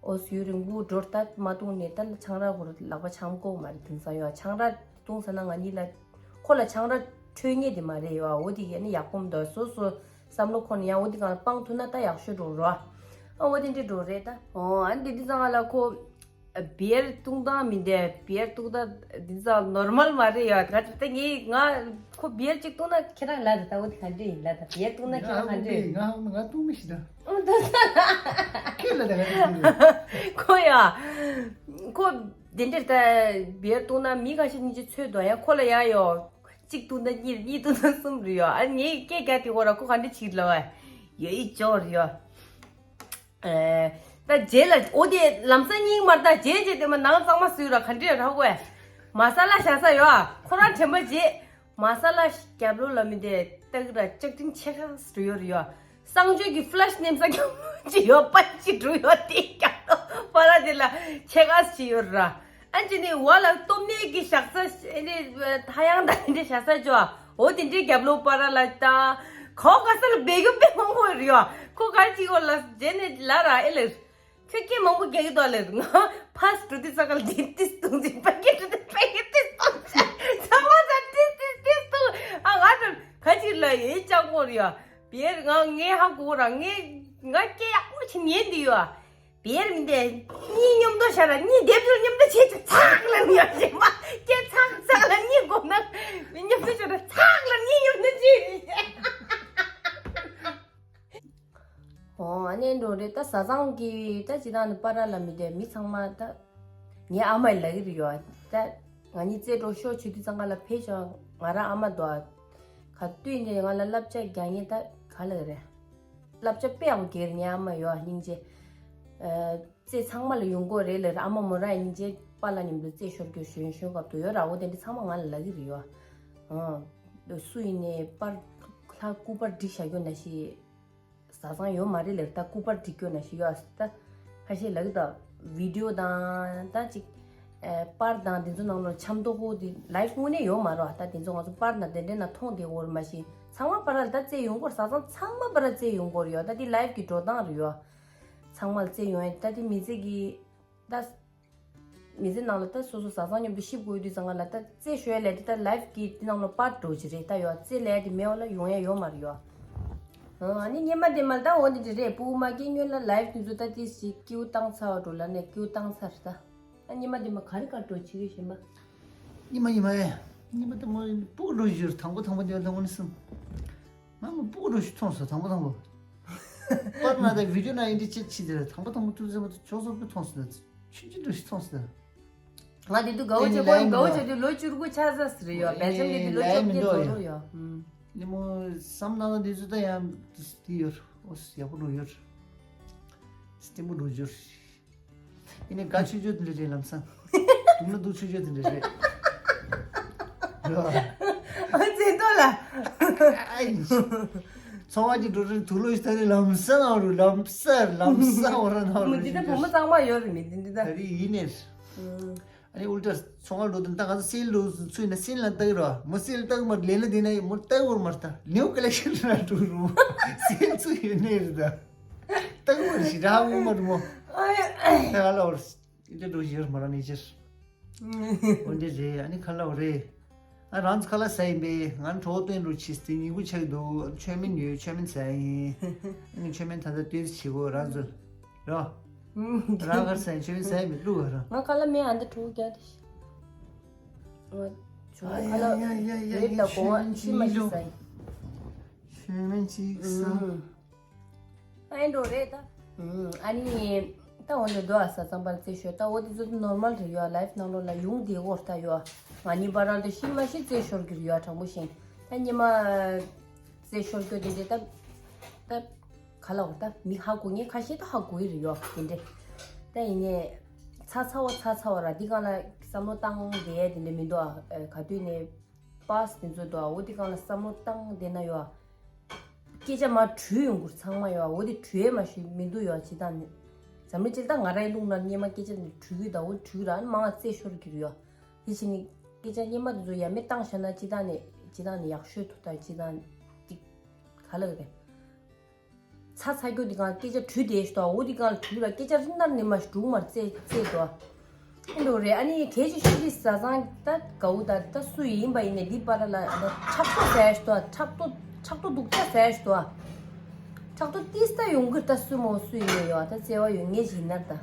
ཨོ་ཡུན་རིང་པོ་འགྲོ་ད་མ་བཏུང་ནས་ད་ཆང་རག་གོ་ལག་པ་འཆང་དགོས་མ་རེད། དེང་སང་ཡོད་ཆང་རག་བཏུང་ས་ན་ང་གཉིས་ལ་ཁོ་ལ་ཆང་རག་འཕྲོད་ངེས་དེ་མ་རེད་ཡོད། འོ་དེ་ཡིན་ན་ཡག་པོ་མི་འདུག་སོ་སོ་བསམ་བློ་ཁོ་ནས་ཡང་འོ་དེ་གང་ལ་སྤང་ཐུབ་ན་ད་ཡག་ཤོས་འགྲོ་རོགས། ཨ་འོ་དེ་འདྲས་འགྲོ་རེད་ད། ཨོ་ཨ་འདི་འདི་ཚང་ལ་ཁོ་བེར་བཏུང་སྟངས་མི་འདྲ་བེར་བཏུང་སྟངས་འདི་ཚང་ནོར་མལ་མ་རེད་ཡ། ད་ད་ངས་ང་ཁོ་བེར་གཅིག་བཏུང་ན་ཁྱེད་རང་ལ་ད་ད་འོ་དེ་ག་འདྲས་ཡིན་ལ་ད་བེར་བཏུང་ན་ཁྱེད་རང་ག་འདྲས་ཡིན། ང་ང་བཏུང་མི་ཤེས་ད། ཨོ་ད་ཁྱེད་ལ་ད་ག་འདྲས་ཡིན། ཁོ་ཡ་ཁོ་དེ་འདྲས་ད་བེར་བཏུང་ན་མི་ཁ་ཤས་གཉིས་ཀྱི་ཚོད་དོ་ཡ་ཁོ་ལ་ཡ་ཡོ། གཅིག་བཏུང་ན་གཉིས། གཉིས་བཏུང་ན་གསུམ་རེད་ཡོ། ཨ་ངས་སྐད་རྒྱག་དེ་ཁོ་ར་ཁོ་ག་འདྲ་བྱེད་ལབ་ཨ། ཡོ་ཡི་ཅོག་རེད་ཡོ། ཨེ། ད་རྗེས་ལ་འོ་དེ་ལམ་སང་སྙིང་མར་ད་རྗེས་རྗེས་དེ་མ་ནང་གཙང་མ་བཟོས་ར་ག་འདྲ་ར་ཧ་གོ་ཨ། མ་ས་ལ་བཞག་ས་ཡོ་ཨ། ཁོ་རང་དྲན་པ་རྗེས། མ་ས་ལ་རྒྱབ་ལོགས་ལ་མི་དེ་ཏག་ར་ལྕགས་ཀྲིན་ཆེ་ཁ་སུ་ཡོད་རེད་ཡོ། གསང་སྤྱོད་ཀྱི་ཕ་ལེ་ཤི་ནེམ་ས་ཀྱང་ཅི་ཡོད་པ་ཅི་འགྲོ་ཡོད་དེ་ཀྱང་པ་ར་དེ་ལ་ཆེ་ག་ཅི་ཡོད་ར། ཨ་ཅི་ནི་བ་ལ་སྟོབས་ནས་ཀྱི་ཞག་ས་ཨེ་ནི་ཐ་ཡང་དང་ཨེ་ནི་ཞག་ས་ཅོ་འོ་དེ་འདྲའི་རྒྱབ་ལོགས་པ་ར་ལ་ད་ཁོ་ག་ས་ལ་བེ་གི་པེ་མང་པོ་རེད་ཡོ། ཁོ་ག་ཅི་གོ་ལ་རྗེས་ནས་ལ་ར་ཨེ་ལེ། ཁྱོད་སྐད་མང་པོ་རྒྱག་གི་འདུག་ལེ། ང་ཕ་སི་འགྲོ་དུས་ས་ག་ལ་དེ་ཏིས་གཏོང་ཅིག་པ་སྐད་འགྲོ་དུས་པ་སྐད་ཏིས་གཏོང་ཅིག་ཚང་མ་ས་ཏིས་ཏིས་ཏིས་གཏོང་ ཁ་ཅིག་ལ་ཡོད་ཅག་མོ་རེད་ཡ། བེར་ང་ངའི་ཧ་གོ་ར་ངའི་ང་སྐད་ཡག་པོ་ཆེ་ཉན་འདི་ཡོད། བེར་མི་འདི་གཉིས་མཉམ་དུ་ཤར་ར་གཉིས་སྡེབ་སྦྱོར་མཉམ་དུ་བྱེད་ཅིག་ཚག་ལ་མི་ཡག་ཞེ་མ་སྐད་ཚག་ཚག་ལ་གཉིས་གོ་ན་མི་མཉམ་དུ་ཤར་ར་ཚག་ལ་གཉིས་མཉམ་དུ་བྱེད། ཨོ་ཨ་ནེ་འགྲོ་རེད་ད་བཟའ་ཚང་གི་ད་ཅི་ད་ནི་པ་ར་ལ་མི་དེ་མི་ཚང་མ་ད་ངའི་ཨ་མ་ལ་གི་རེད་ཡོད་ད། ང་གཉིས་རྩེད་འགྲོ་ཤོག་ཆུ་དུས་ཚང་ག་ལ་ཕེབས་ཤོག་ང་རང་ཨ་མ་དོ། ག་དུས་ནས་ང་ལ་བསླབ་བྱ་རྒྱག་ངེས་ད་ག་ལ་རེད། བསླབ་བྱ་དཔེ་ཡག་པོ་རྒྱག་རེད་ངའི་ཨ་མ་ཡོད་སྙིང་རྗེ། རྩེད་ཚང་མ་ལ་ཡོང་གོ་རེད་ལ་ཨ་མ་མོ་རང་སྙིང་རྗེ་པ་ལ་མཉམ་དུ་རྩེད་ཤོར་རྒྱུ་གཞོན་གཞོན་སྐབས་དུ་ཡོད་ར་འོ་དེ་འདྲ་ཚང་མ་ང་ལ་ལ་གི་རེད་ཡོད། ཨང་། སུ་ཡིན་ནས་པར་ལྷ་སྐུ་པར་བསྒྲིགས་བཞག་རྒྱུ་ན་ཞིག་བཟའ་ཚང་ཡོད་མ་རེད་ལེར་ད་སྐུ་པར་བསྒྲིགས་རྒྱུ་ན་ཞིག་ཡོད་ད། ཁ་ཤས་ལག་ད་བི་ཌིའོ་དང་ད་ཅིག་ཨེ་པར་དང་དེ་ཚོ་ནང་ལོ་འཆམ་ཏོ་ཧོ་དེ་ལའིབ་དངོས་གནས་ཡོད་མ་རོགས་ད་དེ་ཚོ་ང་ཚོ་པར་ན་དེ་འདྲས་ན་མཐོང་དེ་འོར་མ་ཤེས་ཚང་མ་པར་ལ་ད་རྩེ་ཡོང་གོར་བཟའ་ཚང་ཚང་མ་པར་རྩེ་ཡོང་གོར་ཡོད་ད་དེ་ལའིབ་གི་འགྲོ་སྟངས་རེད་ཡོད། ཚང་མ་ལ་རྩེ་ཡོང་ཡོད་ད་དེ་མི་ཚེ་གི་ད། མི་ཚེ་ནང་ལ་ད་སོ་སོ་བཟའ་ཚང་མཉམ་དུ་ཤི་དགོས་དུས་ཙང་ང་ལ་ད་རྩེ་ཤོད་ལས་དེ་ད་ལའིབ་ཀྱི་དེ་ནང་ལ་པར་འགྲོ་ཅི་རེད་ད་ཡོད་རྩེ་ལས་དེ་མེད་བ་ལ་ཡོང་ཡ་ཡོད་མ་རེད་ཡོད། ཨ་ནི་སྙེ་མ་དེ་མ་ལ་ད་འོ་དེ་དེ་རེད་སྤུ་གུ་མ་སྐྱེ་སྔོན་ལ་ལའིབ་དེ་ཚོ་ད་དེ་ཞིག་སྐྱིའུ་བཏང་ཚར་བ་འགྲོ་ལ་ནས་སྐྱིའུ་བཏང་ཚར་ད། ཨ་སྙེ་མ་དེ་མ་ག་རེ་ག་འགྲོ་ཅི་རེད་ཞེས་མ། སྙེ་མ་སྙེ་མ་ཨེ། སྙེ་མ་དེ་མ་སྤུ་གུ་འགྲོ་ཞུར་དང་པོ་དང་པོ་དེ་ལ་འོ་ནི་སམ། ང་མ་སྤུ་གུ་འགྲོ་ཞུ་མཐོང་སོ་དང་པོ་དང་པོ། པར་ན་ད་བི་ཌིའོ་ན་ཡིན་དེ་ཅི་ཆི་དེ་དང་པོ་དང་པོ་ཏུ་ཟེ་མ་ཏུ་ཆོག་སོ་པུ་མཐོང་སོ་ད། ཆུ་ཆུ་འགྲོ་ཞིག་མཐོང་སོང་། ང་དེ་དུས་དགའ་བོ་བྱེད་དགོས་དགའ་བོ་བྱེད་དུས་ལོ་བཅུ་དགུ་ཆགས་ས་ཟེར་ཡོད་བེལ་ཇམ་གྱི་དུས་ལོ་བཅོ་བརྒྱད་འགྲོ་རོགས་ཡོད། ནི་མོ་བསམ་ན་ན་དེ་ཚོ་ད་ཡང་དེ་ཡོད་ཨོ་ཡག་པོ་འགྲོ་ཡོད། སྟེང་པོ་འགྲོ་ཡོད། ཡིན་ནི་དགའ་ཆུ་ཆུ་དེ་འདྲ་རེད་ལམ་སང་། སྡུག་ན་སྡུག་ཆུ་ཆུ་དེ་འདྲ་རེད། ཡོད། ཨ་ཙེ་ཏོ་ལ། ཚོང་བ་གྱི་འགྲོ་རིན་དུག་ལོ་ཞིག་ད་ནི་ལམ་སང་ཨ་རུ་ལམ་སར་ལམ་སང་འོ་ར་ན་རུ་མི་འདི་ད་བུ་མོ་གཙང་མ་ཡོད་རེད་མི་འདི་འདི་ད། ད་རེས་ཡིན་ནས། ཨ་ནི་ཨུལ་ཏྲ་ཚོང་བ་འགྲོ་དུས་ད་ང་ཚོ་སེལ་འགྲོ་ཚུད་ན་སེལ་ལ་ལྟ་གི་རོ་མོ་སེལ་ལྟ་གི་མ་ལེན་ལ་དེ་ན་མོ་ལྟ་གི་བར་མ་ལྟ་ནེའུ་ཀ་ལེག་ཤན་ལ་འགྲོ་རུ་སེལ་ཚུད་ཡོད་ནས་རེད་ད། ལྟ་གི་བར་ཞི་དྲག་འོང་མ་རུ་མོ། ད་ང་ལ་བར་ཨི་ལྟ་འགྲོ་ཞིག་ཡོད་མ་ར་ནས་ཕྱིར། འོན་ཏེ་རེད་ཨ་ནི་ཁ་ལ་བ་རེད། ཨ་རང་ཚོ་ཁ་ལག་ཟ་ཡིན་པས་ང་གྲོགས་སྟོན་རུ་ཕྱིས་ཏེ་ཉིན་གུང་ཆགས་འདུག་མཆོད་མེ་ཉོས་མཆོད་མེ་ཟ་ཡིན། ཨ་ནི་མཆོད་མེ་ད་ལྟ་སྟོན་ཟེར་གོ་རང་ཚོ་རོ། རང་གར་ཟ་ཡིན་མཆོད་མེ་ཟ་ཡིན་མི་བླུག་ག་རང་། ང་ཁ་ལག་མེད་ཨ་འདི་གྲོགས་རྒྱག་དེ་ཤི། ང་ཆུང་ཁ་ལག་རེད་ད་གོ་བ་ཤི་མ་ཤི་ཟ་ཡིན། མཆོད་མེ་ཅིག་ཟ། ཨེ་འགྲོ་རེད་ད། ཨ་ནི་ད་འོ་འདི་འདུག་ཨ་ས་ཚང་པར་རྩེ་ཤོར་ད་འོ་དེ་ཚོ་ནོར་མལ་རེད་ཡོད་ལའིབ་ནང་ལོགས་ལ་ཡོང་བསྡད་ཡོད་ད་ཡོད། ང་གཉིས་བར་ལ་ཤི་མ་ཤི་རྩེ་ཤོར་གྱི་རེད་ཡོད་དྲང་པོ་བཤད། ད་ཉི་མ་རྩེ་ཤོར་རྒྱུ་དེ་འདྲས་ད་ད་ག་ལ་འོ་ད་མི་ཧ་གོ་ངས་ཁ་ཤས་ད་ཧ་གོ་ཡི་རེད་ཡོད་དེ་འདྲས། ད་ཡིན་ནས་ཚ་ཚ་བོ་ཚ་ཚ་བོ་ར་འདི་སྒང་ལ་བསམ་བློ་བཏང་བསྡད་དེ་འདྲས་མི་འདུག་ཨ་ག་དུས་ནས། པཱས་དེ་ཚོ་དང་འོ་དེ་སྒང་ལ་བསམ་བློ་བཏང་བསྡད་ན་ཡོད། སྐད་ཆ་མར་དྲུད་ཡོང་གི་རེད་ཚང་མ་ཡོད་འོ་དེ་དྲུད་ཡས་མ་ཞིག་མི་འདུག་ཡོད་སྤྱི་བཏང་ནས། འཛམ་གླིང་སྤྱིར་བཏང་ང་རའི་རླུང་ལ་སྙེ་མ་སྐད་ཆ་ནི་དྲུད་གི་དང་འོ་དྲུད་ར་ནི་མང་བ་རྩེ་ཤོར་གི་རེད་ཡོད། དེ་བྱས་ནས་སྐད་ཆ་སྙེ་མ་དེ་ཚོ་ཡ་མེད་བཏང་བཞག་ན་སྤྱི་བཏང་ནས་སྤྱི་བཏང་ནས་ཡག་ཤོས་ཐུག་ད་སྤྱི་བཏང་ནས་ཅིག་ག་ལ་གི་རེད། ཚ་ཚ་རྒྱུ་འདི་གང་སྐད་ཆ་དྲུད་བསྡད་ཤི་ཏོ་འོ་འདི་གང་ལ་དྲུད་ར་སྐད་ཆ་རི་ནར་ནི་མ་ཞིག་དྲུག་མར་རྩེ་རྩེ་ཏོ། ཨེ་འདུག་རེད་ཨ་ནི་གལ་ཆེ་ཤོས་འདི་བཟའ་ཚང་ད་དགའ་བོ་ད་ད་སུ་ཡིན་པ་ཡིན་ནས་འདི་པར་ལ་ད་ཕྲག་དོག་ཟེར་ཤི་ཏོ་ཕྲག་དོག་ཕྲག་དོག་སྡུག་ཅག་ཟེར་ཤི་ཏོ། ཕྲག་དོག་ཏིས་ད་ཡོང་གི་ད་སུ་མོ་སུ་ཡིན་ནས་ཡོད་ད་བརྩེ་བ་ཡོད་ངེས་ཤིག་ཡིན་ན་ད།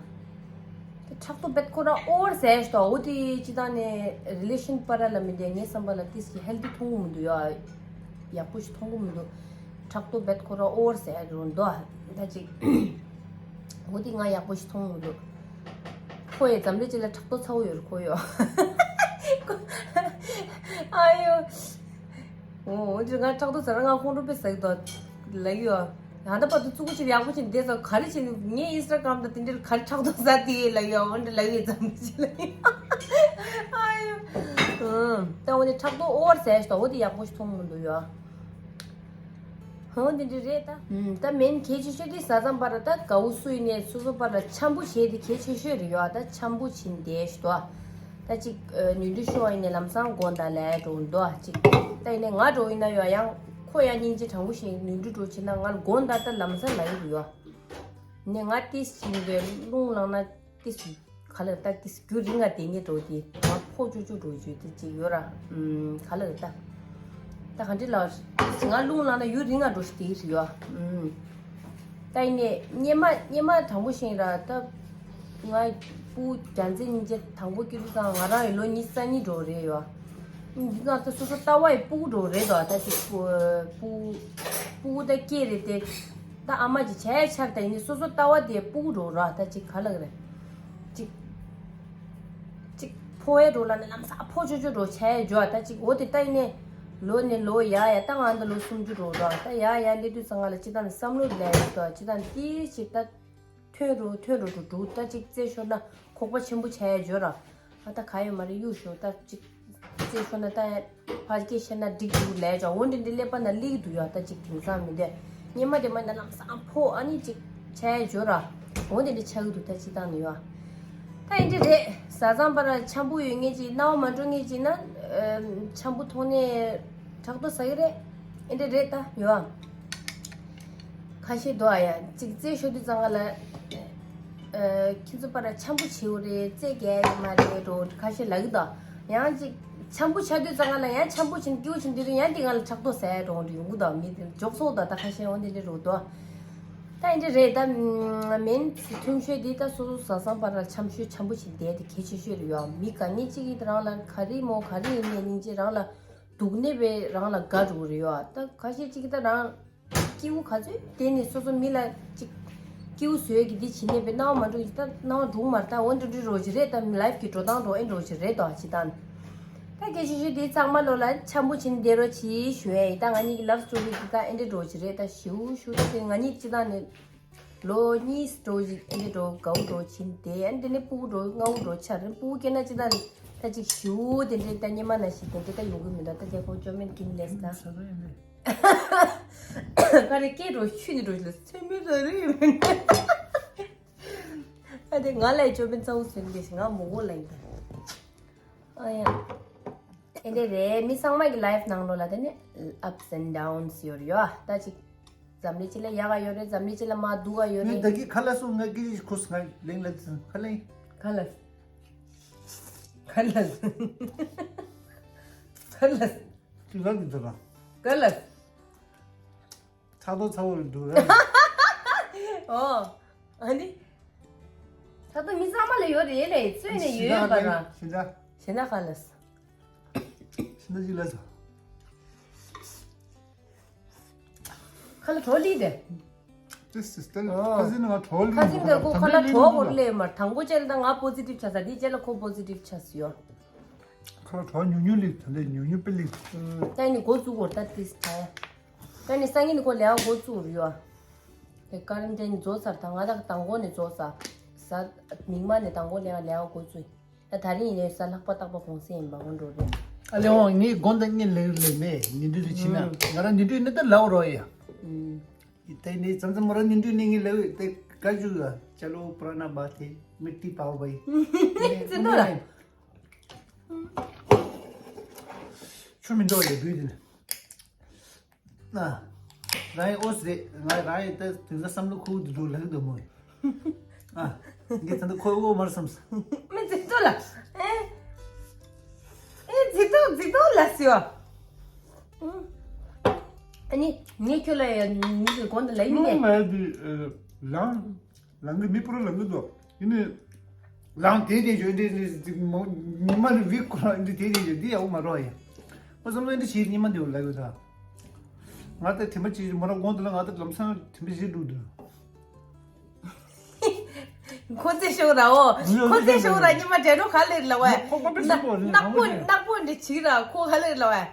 ཕྲག་དོག་བེད་ཁོ་རང་ཨོ་བར་ཟེར་ཤི་ཏོ་འོ་དེ་སྤྱི་བཏང་ནས་རི་ལེ་ཤན་པར་ལ་མི་འདྲ་ངའི་བསམ་པ་ལ་ཏིས་ཀྱི་ཧེལ་ཐི་མཐོང་གི་མི་འདུག་ཡ། ཡག་པོ་ཞིག་མཐོང་གི་མི་འདུག་ཕྲག་དོག་བེད་ཁོ་རང་ཨོ་བར་ཟེར་རུང་འདུག་ད་ཅིག་འོ་དེ་ང་ཡག་པོ་ཞིག་མཐོང་གི་མི་འདུག་ཁོ་ཡི་འཛམ་གླིང་སྤྱི་ལ་ཕྲག་དོག་ཚ་བོ་ཡོད་རེད་ཁོ་ཡོ། ཨ་ཡོ། འོ་འོ་དེ་ང་ཕྲག་དོག་ཚ་ར་ང་ཁོང་ཁྲོ་དཔེ་ཟ་གི་འདུག་ལབ་ཡོ། ཡང་ད་བར་དུ་ཙུ་གུ་ཅིག་ཡག་པོ་ཅིག་བསྡད་ཙང་ག་རེ་བྱས་ནས་ངའི་ཨིན་སི་ཊ་གྷ་རམ་དང་དེ་འདྲར་ག་རེ་ཕྲག་དོག་ཟ་དེ་ལབ་ཡོད་འོན་ཏེ་ལབ་ཡོད་ཙམ་ཅིག་ལབ་ཡོད། ཨ་ཡོ། ཨང་། ད་འོ་ནི་ཕྲག་དོག་ཨོ་བར་ཟས་ཤི་ཏོ་འོ་དེ་ཡག་པོ་ཞིག་མཐོང་མི་འདུག་ཡོ། ཧོ་དེ་འདྲ་རེད་ད། ཨང་། ད་མེན་གལ་ཆེ་ཤོས་དེ་བཟའ་ཚང་བར་ད་དགའ་བོ་སུ་ཡིན་ནས་སོ་སོ་བར་ལ་འཆམ་པོ་བྱས་དེ་གལ་ཆེ་ཤོས་རེད་ཡོ། ད་འཆམ་པོ་བྱིན་བསྡད་ཤི་ཏོ། ད་ཅིག་ཨ་ནུས་འདྲི་ཤོར་བ་ཡིན་ནའི་ལམ་སང་དགོངས་དག་ལས་འགྲོ་འདུག་ཨ་ཅིག་ད་ཡིན་ནའི་ང་འགྲོ་ཡིན་ན་ཡོད་ཡང་ཁོ་ཡང་སྙིང་རྗེ་དྲང་པོ་ཞིག་ནུས་འདྲི་འགྲོ་བྱེད་ན་ང་ལ་དགོངས་དག་ད་ལམ་སང་ལ་ཡིན་ཡོད། ནས་ང་ཏིས་ཞིག་འདོད་རླུང་ལངས་ན་ཏིས་ག་ལ་ད་ཏིས་རྒྱུ་རིང་ང་དེ་ནས་འགྲོ་དེ་ང་ཕོ་ཅོ་ཅོ་འགྲོ་རྒྱུ་དེ་ཅིག་ཡོད་ར་ཨམ་ག་ལ་ད། ད་ག་འདྲི་ལ་ང་རླུང་ལངས་ན་ཡུན་རིང་ང་འགྲོ་ཞིག་དེ་རེད་ཡོ། ཨུམ། ད་ཡིན་ནས་སྙེ་མ་སྙེ་མ་དང་པོ་ཤེས་ར་ད། ང་སྤུ་རྒྱ་མཚན་སྙིང་རྗེ་དང་པོ་སྐྱེ་དུས་ཙང་ང་རང་ཡི་ལོ་ཉི་ཤུ་རྩ་གཉིས་འགྲོ་རེད་ཡོ། འདི་ང་ད་སོ་སོ་ལྟ་བ་ཡི་སྤུ་གུ་འགྲོ་རེད་དོ། ད་ཅིག་སྤུ་སྤུ་སྤུ་གུ་ད་སྐྱེས་རེད་དེ། ད་ཨ་མ་ཅིག་བྱས་ཆར་ད་ཡིན་ནས་སོ་སོ་ལྟ་བ་དེ་སྤུ་གུ་འགྲོ་ར་ད་ཅིག་ག་ལ་གི་རེད། ཅིག་ཅིག་ཕོ་བའི་འགྲོ་ལ་ནི་ལམ་སང་ཕོ་ཆོ་ཆོ་འགྲོ་བྱས་འཇོག་ད་ཅིག་འོ་དེ་ལྟ་ཡིན་ནས་ལོ་ནས་ལོ་ཡ་ཡ་ད་ང་འདི་ལོ་སུམ་ཅུ་འགྲོ་ར་ད་ཡ་ཡ་སླེབས་དུས་ཙང་ང་ལ་ཅི་ད་ནི་བསམ་བློ་ལས་ཡོད་དོ་ཅི་ད་ནི་ཏི་ཅིག་ད་ཐོན་འགྲོ་ཐོན་འགྲོ་འགྲོ་འགྲོ་ད་ཅིག་རྩེ་ཤོར་ན་ཁོག་པ་ཆེན་པོ་བྱས་འཇོག་ར་ཨ་ད་ག་ཡོད་མ་རེད་གཡུག་ཤོག་ད་ཅིག་རྩེ་ཤོར་ན་ད་ཕ་སྐད་བཤད་ན་འགྲིག་འདུག་ལས་ཅོག་འོ་འདི་འདི་ཀླད་པ་ན་སླེབས་འདུག་ཡ་ད་ཅིག་དེང་སང་མི་འདོད་སྙེ་མ་དེ་མ་ན་ལམ་སང་ཕོ་ཨ་ནི་ཅིག་ཆ་ཡ་འཇོ་ར། འོ་དེ་འདྲ་ཆགས་ཀྱི་འདུག་ད་ཅི་བཏང་ནི་ཡོད། ད་ཨེ་འདྲ་རེད། བཟའ་ཚང་བར་འཆམ་པོ་ཡོད་ངེས་ཅིག་སྣང་བ་མ་འགྲོ་ངེས་ཅིག་ན། འཆམ་པོ་མཐོང་ནས་ཕྲག་དོག་ཟ་གི་རེད། ཨེ་འདྲ་རེད་ད་ཡོད། ཁ་ཤས་འདུག་ཨ་ཡ་ཅིག་རྩེད་ཤོར་དུས་ཙང་ང་ལ། ཁྱེད་ཚོ་བར་འཆམ་པོ་བྱེད་འོ་རེད་རྩེད་རྒྱག་ཡོད་མ་རེད་འགྲོ་ཁ་ཤས་ལབ་གི་འདུག་ཡང་ཅིག་འཆམ་པོ་ཆགས་དུས་ཙང་ང་ལ་ཡང་འཆམ་པོ་བྱེད་སྐྱིད་པོ་བྱེད་དུས་ཡང་དེ་ང་ལ་ཕྲག་དོག་ཟ་ཡ་འགྲོ་འདྲ་ཡོང་གི་འདུག་མི་དེ་འཇོག་སོང་འདུག་ད་ཁ་ཤས་འོ་འདི་འདྲ་རེད་འདུག་ད་ཨེ་འདྲ་རེད་ད། མིན་ཐུང་ཤོས་འདི་ད་སོ་སོ་བཟའ་ཚང་བར་ལ་འཆམ་ཤོས་འཆམ་པོ་བྱེད་བསྡད་དེ་གལ་ཆེ་ཤོས་རེད་ཡོད། མི་ག་ནི་གཅིག་གིས་རང་ལ་ག་རེ་མོ་ག་རེ་ཡིན་ནའི་སྙིང་རྗེ་རང་ལ་སྡུག་ནས་པའི་རང་ལ་དགའ་འགྲོ་གི་རེད་ཡོད། ད་ཁ་ཤས་གཅིག་གིས་ད་རང་སྐྱིད་པོ་ག་ཚོད་དེ་ནི་སོ་སོ་མི་ལ་གཅིག་སྐྱིད་པོ་བཟོས་ཀྱི་འདི་བྱེད་ནས་པའི་སྣང་བ་མ་འགྲོ་གི་ད་སྣང་བ་འགྲོ་མ་རེད་ད་འོ་འདྲ་འདྲ་རོ་ཅིག་རེད་ད་ལའིབ་གི་འགྲོ་སྟངས་འགྲོ་ཨེ་འགྲོ་ཅིག་རེད་དོ་ཅི་ད་ནི། ད་སྐད་ཆ་ཤོད་དེ་ཚང་མ་ལོ་ལ་འཆམ་པོ་བྱིན་བསྡད་རོགས་གྱིས་ཞུ་ཡས་ཡིན། ད་ང་གཉིས་ཀྱི་ལབ་སི་ཊོ་རི་འདི་ད་ཨེ་འདྲ་འགྲོ་གི་རེད། ད་ཞུ་ཞུ་ད་དེ་ང་གཉིས་སྤྱི་བཏང་ནས་ལོ་གཉིས་འགྲོ་གི་ཨེ་འདྲ་འགྲོ་དགའ་བོ་འགྲོ་བྱིན་བསྡད་ཨ་ནི་དེ་ནས་སྤུ་གུ་འགྲོ་ལྔ་བོ་འགྲོ་ཆར་སྤུ་གུ་སྐྱེས་ན་སྤྱི་བཏང་ནས་ད་ཅིག་ཞུ་དེ་འདྲའི་ད་སྙེ་མ་ན་ཞིག་དེ་འདྲ་ད་ཡོང་གི་མི་འདུག་ད་དེ་ཁོ་ཅོ་མེད་ཀིན་ལེས་ད་ག་རེ་སྐད་འགྲོ་ཆུ་ནས་འགྲོ་ཞིག་ལ་ཚོད་མི་ཟ་རེ་ཡོད་མེད་ད་དེ་ང་ལ་ཅོ་མེད་ཚ་བོ་ཟེར་འདི་ཞིག་ང་མོ་གོ་ལ་ཡིན་ད། ཨ་ཡ། ཨེ་འདྲ་རེད། མི་ཚང་མ་གི་ལའིབ་ནང་ལོགས་ལ་དེ་ནི་ups and downs ཡོད་རེད་ཡོ། ད་ཅིག་འཛམ་གླིང་སྤྱི་ལ་ཡག་ག་ཡོད་རེད། འཛམ་གླིང་སྤྱི་ལ་མ་སྡུག་ག་ཡོད་ངས་རེད། ད་གི་ཁ་ལ་སོང་ང་གི་ཁུ་སང་ལེང་ལ་ཁ་ལེང་། ཁ་ལ། ཁ་ལ། ཁ་ལ། ཁ་ལ། ཅི་ལ་གི་ད་ལ། ཁ་ལ། ཚ་དོ་ཚ་བོ་རེད་འདུག་ར། ཨོ། ཨ་ནི། ད་ལྟ་མི་ཚང་མ་ལ་ཡོད་རེད་ལས་བཙོས་ནས་ཡོད་པ་ར། ཤི་ད། ཤི་ན་ཁ་ལ་ས། ཤི་ན་ཅི་ལ་ས། ཁ་ལ་གྲོ་ལི་དེ། ཏིས་ཏིས་ཏན་ཨོ། ཁ་སི་ན་ང་གྲོ་ལི་ཁ་སི་ན་ཁོ་ཁ་ལ་གྲོ་གོ་ལེ་མར་དང་པོ་ཅལ་ད་ང་པོ་སི་ཏིབ་ཆ་ས་འདི་ཅལ་ལ་ཁོ་པོ་སི་ཏིབ་ཆ་སི་ཡོད། ཁ་ལ་གྲོ་ཉུ་ཉུ་ལི་ད་ལེ་ཉུ་ཉུ་པི་ལི། ཨུམ། ད་ནི་འགོ་བཙུགས་གོ་ད་ཏིས་ད། ད་ནི་སང་ཉིན་ནི་ཁོ་ལས་ཀ་འགོ་བཙུགས་རེད་ཡོད། དེ་ཀ་རམ་ཅན་ནི་རྫོགས་ཚར་ད་ང་ད་དང་པོ་ནས་རྫོགས་ཚར། གཟའ་མིག་དམར་ནས་དང་པོ་ལས་ཀ་ལས་ཀ་འགོ་བཙུགས། ད་ད་རིང་ཡིན་ནའི་གཟའ་ལྷག་པ་རྟག་པ་གུང་སེང་ཡིན་པ་འོང་འགྲོ་རེད། ཨ་ལེ་འོང་ངས་དགོང་དག་ངས་ལེགས་ལེགས་མེད་ཉིན་དུས་དུ་ཕྱིན་ན་ང་རང་ཉིན་དུས་ནི་ད་ལའོ་རོ་ཡ། ཨུམ། དེ་ནས་ཙམ་ཙམ་མོ་རང་ཉིན་དུས་ནི་ངས་ལེགས་དེ་ཀ་ཇུ་ཡ་ཅ་ལོ་པུ་ར་ན་བ་ཐེ་མི་ཏི་པའོ་བའི། ཙི་ནོ་ར། ཆུ་མི་འགྲོ་ཡ་བུས་དེ་ནི། ཨ། རང་ཡི་ཨོ་སི་རེད། ང་རང་ཡི་ད་དེང་སང་བསམ་བློ་ཁུག་དུ་འདུག་ལག་དུ་མོ་ཡི། ཨ། ངས་ད་ལྟ་ཁོ་ཨོ་མར་བསམ་སོང་། མི་ཚེ་ཐོ་ལ། ཨེ། ཨེ་ཚེ་ཐོ་ཚེ་ཐོ་ལ་སི་བ། ཨ་ནི་ངས་ཁྱོད་ལ་ཡ་ཉིན་གོང་དུ་ལ་ཡིན་ནས། ང་ཡ་དུ་ལང་། ལང་གི་མི་པུ་རུ་ལང་གི་འདུག་ཡིན་ནི། ལང་དེ་དེ་བརྗོད་འདི་ཉི་མ་ནི་བི་ཁོ་རང་འདི་དེ་དེ་བརྗོད་འདི་ཡག་པོ་མ་རོགས་ཡ། ཨོ་བསམ་བློ་འདི་བྱེད་ཉི་མ་འདི་ལ་ཡོད་ད། ང་ད་དེ་མ་བྱེད་མ་རོགས་གོང་དུ་ལ་ང་ད་ལམ་སང་དེ་མ་བྱེད་འདུག་འདུག་ཁོ་ཚེ་ཤོག་ར་ཨོ། ཁོ་ཚེ་ཤོག་ར་ཉི་མ་འབྲས་རོ་ག་ལེར་ལ་བས། ཁོ་ཁོ་པེ་ཤོག་ར་ནག་པོ་ནག་པོ་འདི་བྱིག་ར་ཁོ་ག་ལེར་ལ་བས།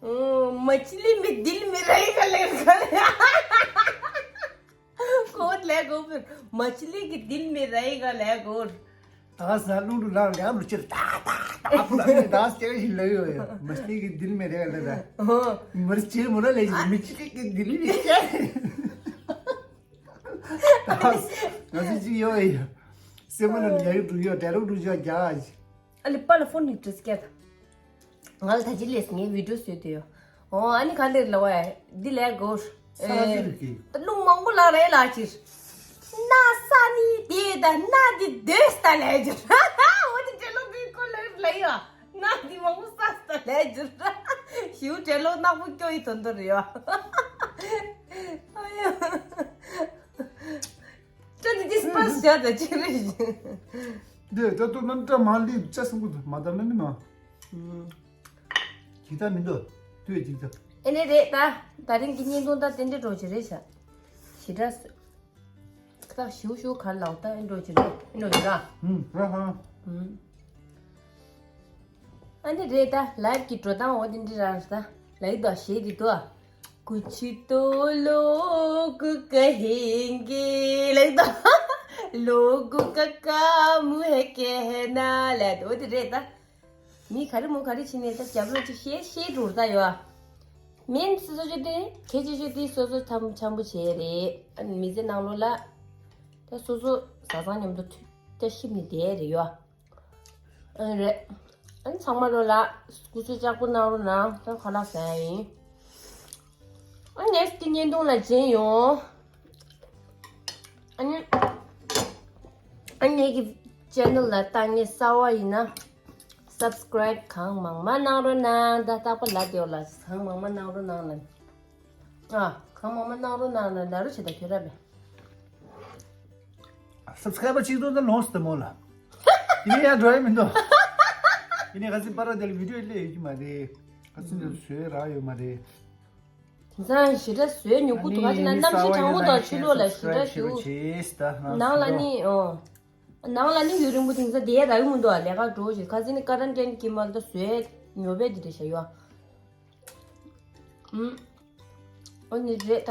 ཨོ། མ་ཅི་ལི་མི་དིལ་མི་ར་ཡི་ག་ལེར་ག་ལེར། ཁོ་ལས་གོ་བར་མ་ཅི་ལི་གི་དིལ་མི་ར་ཡི་ག་ལས་གོར། ད་ས་རླུང་རུ་ལངས་ལས་རུ་ཅིར་ཏག་ཏག་ཏག་ཕུ་ལ་ནི་ད་སྐྱེ་བཞིན་ལ་ཡོད་ཡོད་མ་ཅི་ལི་གི་དིལ་མི་ར་ཡི་ག་ལས་ད། ཨོ། མར་ཅིར་མོ་ར་ལས་མི་ཅི་ལི་གི་དིལ་མི་ར་ཡི་ག་ལས། ང་ཚོ་ཅི་ཡོད་ཡོད། སེམས་ལ་ཉ་ཡུ་འགྲུ་ཡོད་དྲ་རུ་འགྲུ་ཡོད་རྒྱ། ཨ་ལི་པ་ལ་ཕོན་ནི་ཏྲིས་ཀྱད། ང་ལ་ད་ཅི་ལས་ངའི་བི་ཌིའོ་བཟོས་དུ་ཡོད། ཨོ་ཨ་ནི་ག་ལེར་ལ་བས་འདི་ལས་གོར། ས་ཨེ། ཟིར་གི། ད་རླུང་མང་པོ་ལངས་རེད་ལ་ཕྱིར། ན་ས་ནི་དེ་ད་ན་འདི་སྡོད་ས་ལས་ཇུ། འོ་དེ་འདྲ་ལོ་གི་ཀོ་ལེར་ལ་ཡོད། ན་འདི་མང་པོ་ས་ས་ལས་ཇུ། ཞིའུ་འབྲས་ལོ་ནག་པོ་སྐྱོ་ཡི་དོན་དོ་རེད་ཡ། ཨ་ཡ། ཅོ་འདི་ཅི་སྤར་བྱ་ད་ཅི་རེད། འདི་ད་ལྟོ་ནམ་ཀྲ་མ་ལི་ཅ་སང་གུ་མ་དམ་ན་ནི་མ། ཅིག་ད་མི་འདུག་དུས་ཅིག་ད། ཨེ་ནས་རེད་ད། ད་རིང་གི་བརྙན་ཐུང་ད་དེ་འདྲ་འགྲོ་ཅི་རེད་ཤག་ཞི་དྲག་ད་ཞིའུ་ཞིའུ་གར་ལའོ་ད་ཨེ་འགྲོ་ཅི་རེད་ཨེ་འགྲོ་ཅི་ར། ཧུམ་ར་ཧ། ཨ་ནི་རེད་ད་ལའིབ་གི་འགྲོ་སྟངས་འོ་དེ་འདྲ་ར་ད་ལའིབ་དོ་ཞེས་དེ་དོ། कुछ तो लोग कहेंगे ལའིབ་དོ། लोग का काम है कहना ལའིབ་དོ་འོ་དེ་རེད་ད། མི་ག་རེ་མོ་ག་རེ་བྱེད་ནས་ད་རྒྱབ་ལོག་ཅིག་བཤད་བཤད་འགྲོ་ད་ཡོད། མིན་སོ་སོ་ཅི་དེ་ཁྱེད་ཅི་ཅི་དེ་སོ་སོ་འཆམ་འཆམ་པོ་བྱས་རེད། ཨ་ནི་མི་ཚེ་ནང་ལོགས་ལ་ད་སོ་སོ་བཟའ་ཚང་མཉམ་དུ་ཐུ་ད་ཤི་མི་བསྡད་རེད་ཡོད། ཨ་ནི་རེད། ཨ་ནི་ཚང་མ་ལོ་ལ་སྐུ་གཟུགས་ལྕགས་པོ་གནང་རོགས་གནང་ད་ཁ་ལག་ཟ་ཡ་ཡིན། ཨ་next་གི་བརྙན་ཐུང་ལ་མཇལ་ཡོང་། ཨ་ནི། ཨ་ངེད་ཀྱི་channel་ལ་ལྟ་མཁན་གསར་བ་ཡིན་ན། subscribe་གང་མང་མང་གནང་རོགས་གནང་ད་རྟག་པར་ལབ་བསྡད་ཡོད་ལ་གང་མང་མང་གནང་རོགས་གནང་ལ། ཨ་གང་མང་མང་གནང་རོགས་གནང་ལ་ལབ་རོགས་བྱེད་ད་ཁྱོད་ར་བས། subscriber་གཅིག་སྟོང་ཙམ་ལོངས་སུ་སྟེར་མོ་ལ། ཡིན་ནའི་ཡང་འགྲོ་ཡ་མི་འདུག་ཡིན་ནའི་ཁ་སང་པ་ར་དེ་ལ་video་སླེབས་ཡོད་ཀྱི་མ་རེད། ཁ་སང་དེ་ལ་བཟོས་རག་ཡོད་མ་རེད། དེང་སང་ཞེ་དྲག་བཟོས་ཉོ་གི་འདུག་ག་ཅི་ན་གནམ་གཤིས་གྲང་མོ་དང་ཕྱི་ལོགས་ལ་ཞེ་དྲག་ཞུ། ནང་ལ་ནི་ཨོ། ནང་ལ་ནི་ཡུན་རིང་པོ་དེང་སང་བསྡད་ཡ་རག་གི་མི་འདུག་ཨ་ལས་ཀ་འགྲོ་ཞེས་ཁ་སང་ནི་ཀ་རན་ཊིན་གྱི་མ་ལ་ད་བཟོས་ཉོ་བས་འདི་རེད་བྱ་ཡོད་ཨ། ཨུམ། ཨོ་ནི་རེད་ད།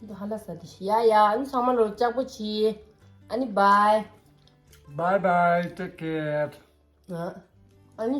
འདི་ཧ་ལ་ས་དེ་ཡ་ཡ་ཨ་ནི་ཚང་མ་ལོ་ལྕགས་པོ་བྱིས། ཨ་ནི་bye. Bye bye, take care. ཨ་ནི།